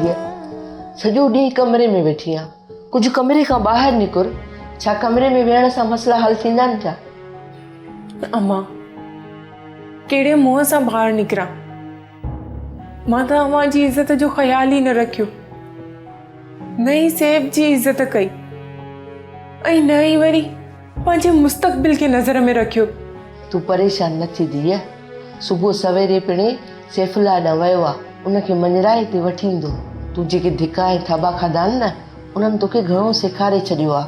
ڌيء، سڄو ڏينهن ڪمري ۾ ويٺي آن. ڪجهه ڪمري کان ٻاهر نڪر. ڇا ڪمري ۾ ويهڻ سان مسئلا حل ٿيندا آهن ڇا؟ امان، ڪهڙي منهن سان ٻاهر نڪران؟ مان ته اوهان جي عزت جو خيال ئي نه رکيو. نه ئي سيف جي عزت ڪئي ۽ نه ئي وري پنهنجي مستقبل کي نظر ۾ رکيو. تون پريشان نه ٿي ڌيء. صبح سويري پڻي سيف الله ڏانهن ويو آ، ان کي مڃرائي هتي وٺي ايندو. تون جيڪي ڌڪا ۽ ٿاٻا کاڌا آهن نه، انهن توکي گهڻو سيکاري ڇڏيو آ.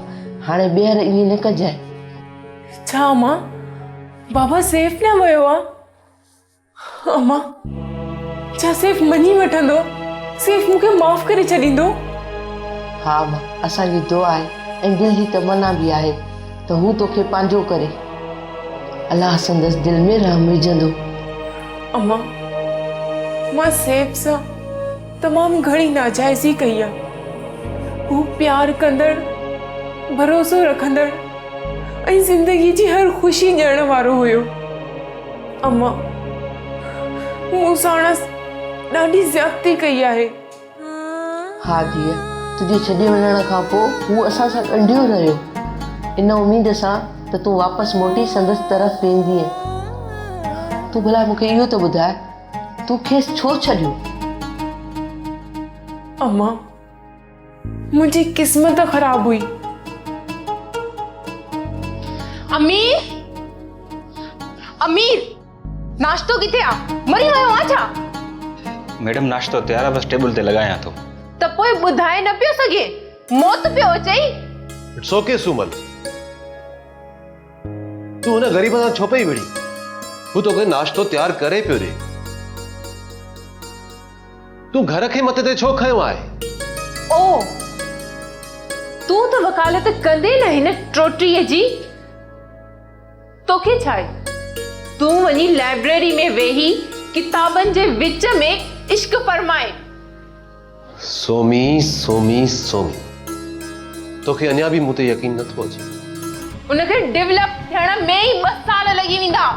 هاڻي ٻيهر ائين نه ڪجانء. ڇا امان، بابا سيف ڏانهن ويو آ؟ امان، ڇا سيف مڃي وٺندو؟ سيف مون کي معاف ڪري ڇڏيندو؟ ها امان، اسان جي دعا آهي ۽ دل جي تمنا به آهي ته هو توکي پنهنجو ڪري. الله سندس دل ۾ رحم وجهندو. امان، مان سيف سان تمام گهڻي ناجائزي ڪئي آهي. هو پيار ڪندڙ، ڀروسو رکندڙ ۽ زندگي جي هر خوشي ڏيڻ وارو هيو. امان، مون ساڻس ڏاڍي زيادتي ڪئي آهي. ها ڌيء، تنهنجي ڇڏي وڃڻ کان پوء هو اسان سان ڳنڍيو رهيو، ان اميد سان ته تون واپس موٽي سندس طرف ويندينء. تون ڀلا مون کي اهو ته ٻڌاء، تون کيس ڇو ڇڏيو؟ امان، منهنجي قسمت خراب هئي. امير! امير! ناشتو ڪٿي آ؟ مري ويو آن ڇا؟ ميڊم ناشتو تيار آ بس ٽيبل تي لڳايان ٿو. ته پوء ٻڌائي نه پيو سگهين؟ موت پيو اچئي؟ It's okay Sumal. تون هن غريب سان ڇو پئي وڙهين؟ هو توکي ناشتو تيار ڪري پيو ڏي. تون گهر کي مٿي تي ڇو کنيو آهي؟ او! تون ته وڪالت ڪندين نه هن ٽوٽيء جي. توکي ڇا آهي؟ تون وڃي لائبريري ۾ ويهي ڪتابن جي وچ ۾ عشق فرماء. سومي، سومي، سومي. توکي اڃا به مون تي يقين نه ٿو اچي. ان کي ڊولپ ٿيڻ ۾ ئي ٻه سال لڳي ويندا.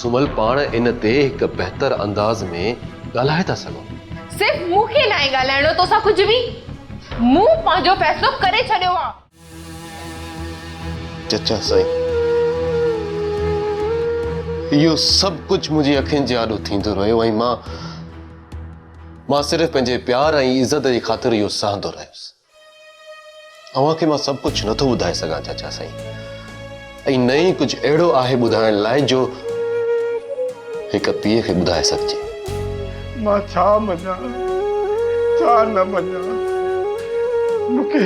سومل پاڻ ان تي هڪ بهتر انداز ۾ ڳالهائي ٿا سگهون. صرف مون کي ناهي ڳالهائڻو توسان ڪجهه به. مون پنهنجو فيصلو ڪري ڇڏيو آ. چچا سائين، اهو سڀ ڪجهه منهنجي اکين جي آڏو ٿيندو رهيو ۽ مان مان صرف پنهنجي پيار ۽ عزت جي خاطر اهو سهندو رهيس. اوهان کي مان سڀ ڪجهه نٿو ٻڌائي سگهان چاچا سائين ۽ نه ئي ڪجهه اهڙو آهي ٻڌائڻ لاء جو هڪ پيء کي ٻڌائي سگهجي. مان ڇا مڃان ڇا نه مڃان مون کي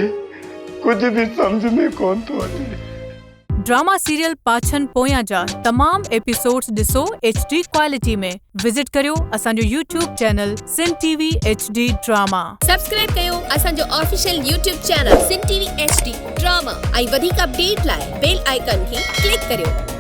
ڪجهه به سمجهه ۾ ڪونه ٿو اچي. ڊراما سيريل پاڇن پويان جا تمام ايپيسوڊز ڏسو ايڇ ڊي ڪوالٽي ۾ وزٽ ڪريو اسان جو YouTube channel Sindh T V H D drama. Subscribe ڪيو اسان جو official YouTube channel Sindh T V H D drama ۽ وڌيڪ اپڊيٽ لاء بيل آئيڪان کي ڪلڪ ڪريو.